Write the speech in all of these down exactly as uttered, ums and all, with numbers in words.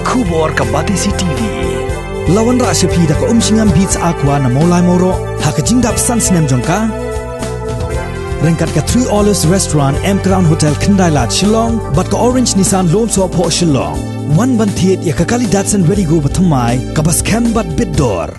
Khubor ka Batesi T V. La wanrah sha phi da ka Umshngam Beats Aqua na Mawlai Mawroh ha ka jingdap san snem jong ka. Ryngkat ka Three Olives Restaurant, M Crown Hotel, Khyndai Lad, Shillong bad ka Orange Nissan Lumsohphoh, Shillong. Wan ban thied ïa ka kali Datsun Redi-GO bathymmai kaba skhem bad bit dor.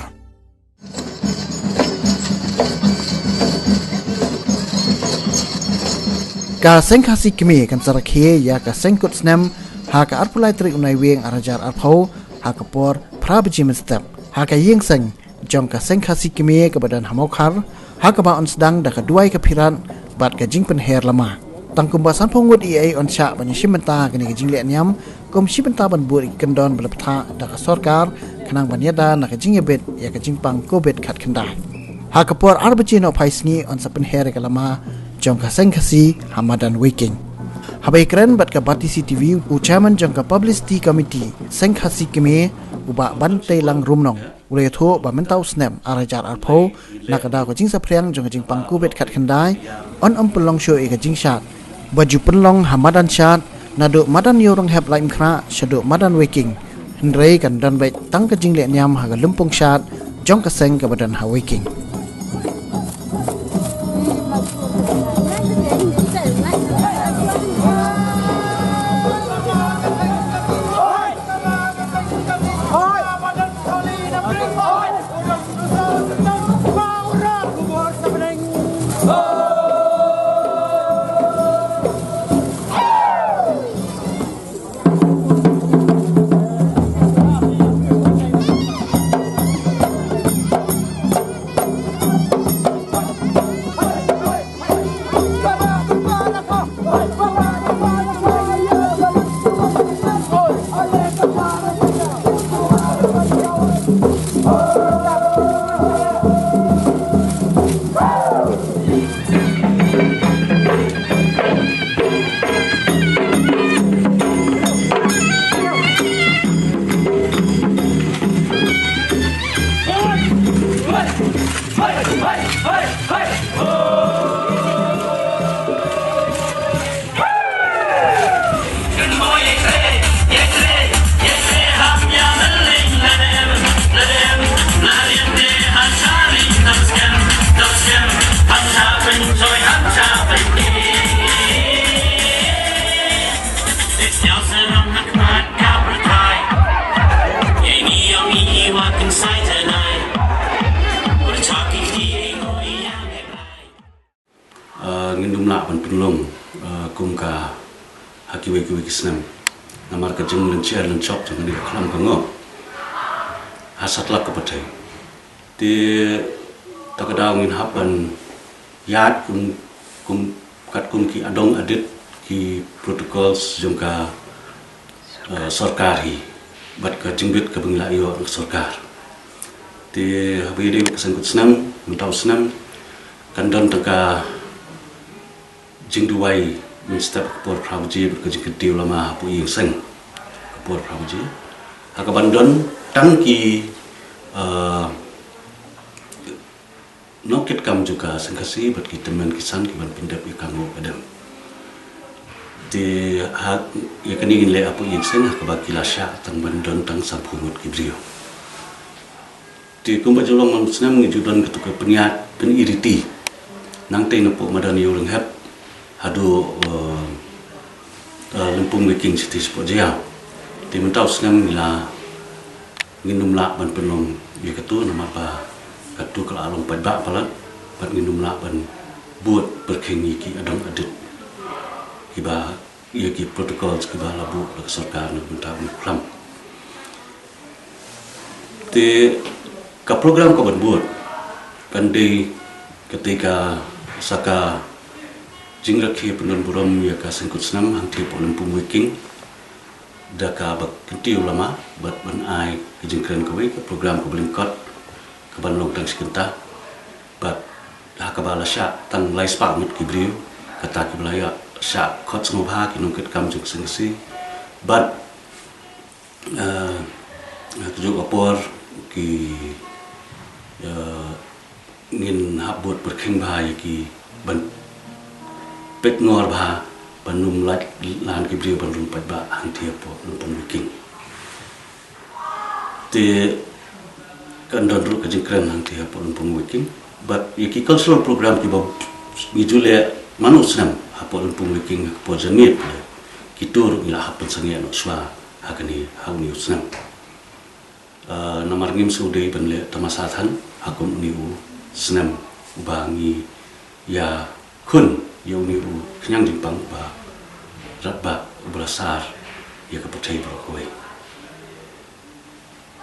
Ka Seng Khasi Kmie kan sa rakhe ïa ka seng kut snem ha ka arphew lai tarik u Naiwieng ar hajar arphew ha ka por phra baje mynstep ha ka ïing seng jong ka Seng Khasi Kmie kaba don ha Mawkhar, ha kaba yn sdang da ka duwai ka phirat bad ka jingpynher lama. Tang kumba sanphew ngut ei ei yn shah ban ïashim bynta ha kane ka jingleh niam kum shi bynta ban bud ïa ki kyndon ba la bthah da ka sorkar khnang ban ïada na ka jingïabit ïa ka jingpang Covid khatkhyndai. Ha ka por ar baje nohphai sngi yn sa pynher ïa ka lama jong ka Seng Khasi ha madan Weiking. Haba ïakren bad ka Batesi T V u Chairman jong ka Publicity Committee Seng Khasi Kmie, u Bah Banteilang Rumnong, u la ïathuh ba mynta u snem ar hajar arphew, na ka daw ka jingsaphriang jong ka jingpang Covid khatkhyndai, yn ym pynlong shuh ïa ka jingshad, ba ju pynlong ha madan shad, naduh madan Ïewrynghep Laitumkhrah shaduh madan Weiking. Hynrei kan don beit tang ka jingleh niam ha ka lympung shad jong ka seng kaba don ha Weiking. Ah, ngin ym lah ban pynlong, ah, kum ka ha kiwei kiwei ki snem. Namar ka jinglynshai lynshop jong kane ka khlam ka ngop ha satlak ka pyrthei. Te ta ka daw ngin hap ban ïaid kum, kum, katkum ki adong adit ki protocols jong ka, eh, sorkar hi bad ka jingbit kaba ngi la ïoh na ka sorkar. Te haba ïadei bad ka seng kut snem, mynta u snem kan don tang ka jingduwai mynstep ka por phra baje bad ka jingkyntiew lama hapoh ïing seng ka por phra baje. Ha kaban don tang ki, eh, nongkitkam jong ka Seng Khasi bad ki tymmen ki san ki ban pyndep ïa ka ngop ka dem. Te ha ïa kane ngin leh hapoh ïing seng ha kaba ki la shah tang ban don tang sanphew ngut ki briew. Te kumba ju long man snem ngi ju don katu ka pynïaid pynïaid riti. Nangtei napoh madan Ïewrynghep haduh, eh, eh, Lympung Weiking shatei shapoh Jaïaw. Te mynta u snem ngi la ngin ym lah ban pynlong ïa katu namar ba katu ka la long paidbah palat bad ngin ym lah ban bud pyrkhing ïa ki adong adit kiba ïa ki protocols kiba la buh da ka sorkar na ka bynta ban khlam. Te ka program ka ban bud kan dei kata ka sa ka jingrakhe pyndon burom ïa ka seng kut snem hangtei hapoh Lympung Weiking da kaba kyntiew lama bad ban ai ka jingkren kawei ka program kaba lyngkot kaban long tang shi kynta bad ha kaba la shah tang lai spah ngut ki briew kata kiba la ïa shah khot sngewbha ki nongkitkam jong ka Seng Khasi bad, eh, ha kajuh ka por ki, eh, ngin hap bud pyrkhing bha ïa ki ban peit ngor bha ban ym lait lan ki briew ban rung paidbah hangtei hapoh Lympung Weiking. Te kan don ruh ka jingkren hangtei hapoh Lympung Weiking. Bad ïa ki cultural program kiba ngi ju leh man u snem hapoh Lympung Weiking, hapoh Janmiet, kito ruh ngi la hap pynsangeh noh shuwa ha kane, ha une u snem. Ah, namar ngim sngewdei ban leh tamasa than ha kum une u snem uba ngi ïakhun ïa une u khñiang jingpang uba radbah, uba la sar ïa ka pyrthei baroh kawei.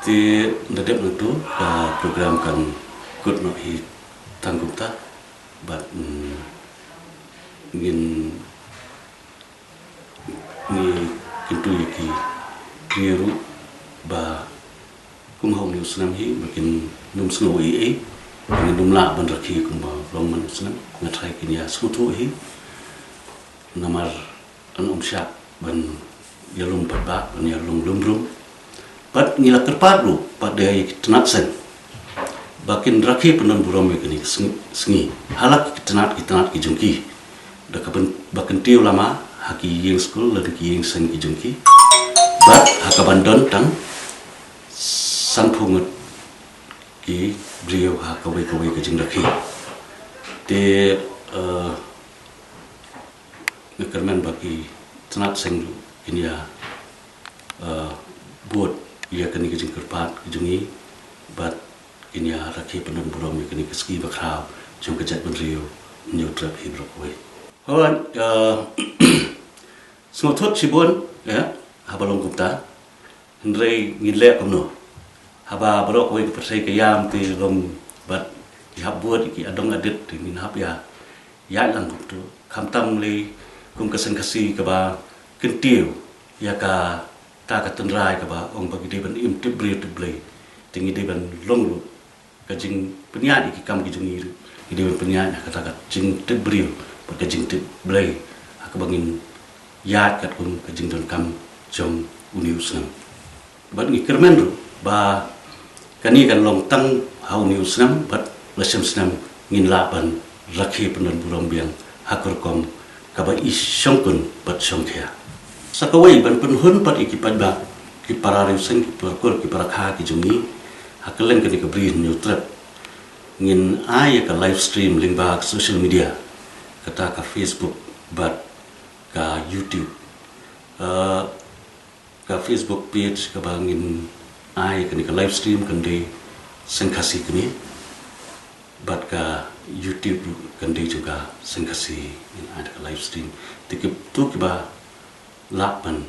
Te da dep nangtu ka program kan kut noh hi tang kumta. Bad, mm, ngin, ngi kyntu ïa ki briew ruh ba kum ha une u snem hi ba kin nym sngew ei ei, ba ngin nym lah ban rakhe kumba long man u snem. Nga tharai kin ïa sngewthuh hi. Namar yn ym shah ban ïalum paidbah, ban ïalum lum rum. Bad ngi la kyrpad ruh pat da ïa ki tnat seng ba kin rakhe pyndon burom ïa kane ka sngi, sngi ha la ki tnat, ki tnat ki jong ki. Da kaba kyntiew lama ha ki ïing skul lane ki ïing seng ki jong ki. Bad ha kaban don tang sanphew ngut ki briew ha kawei kawei ka jingrakhe. Te, eh, nga kyrmen ba ki tnat seng ruh kin ïa, eh, bud ïa kane ka jingkyrpad ka jong ngi, bad kin ïa rakhe pyndon burom ïa kane ka sngi bakhraw jong ka jaitbynriew Hynñiewtrep hi baroh kawei. Hooid, eh, sngewthuh shibun, eh, haba long kumta. Hynrei ngin leh kumno? Haba baroh kawei ka pyrthei ka ïam te long bad ki hap bud ïa ki adong adet, te ngin hap ïa ïaid lang kumto. Khamtam lei kum ka Seng Khasi kaba kyntiew ïa kata ka tynrai kaba ong ba ngi dei ban im tip briew tip Blei. Te ngi dei ban long ruh ka jingpynïaid ïa ki kam ki jong ngi ruh, ngi dei ban pynïaid ha kata ka jingtip briew bad ka jingtip Blei ha kaba ngin ïaid katkum ka jingdonkam jong une u snem. Bad ngi kyrmen ruh ba kane kan long tang ha une u snem, bad la shem snem ngin lah ban rakhe pyndon burom biang ha ka rukom kaba i shongkun bad shongkhia. Sa kawei, ban pynhun pat ïa ki paidbah, ki para riewseng, ki para kur, ki para kha ki jong ngi ha kylleng kane ka Bri Hynñiewtrep, ngin ai ïa ka live stream lyngba ka social media, kata ka Facebook bad ka YouTube. Eh, ka Facebook page kaba ngin ai ïa kane ka live stream kan dei Seng Khasi Kmie, bad ka YouTube ruh kan dei jong ka Seng Khasi, ngin ai da ka live stream. Te kito kiba lah ban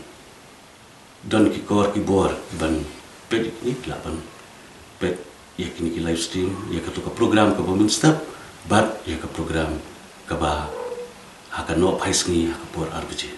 don ki kor ki bor ban peit ïa kine, ki lah ban peit ïa kine ki live stream, ïa kato ka program kaba mynstep bad ïa ka program kaba ha ka nohphai sngi ha ka por ar baje.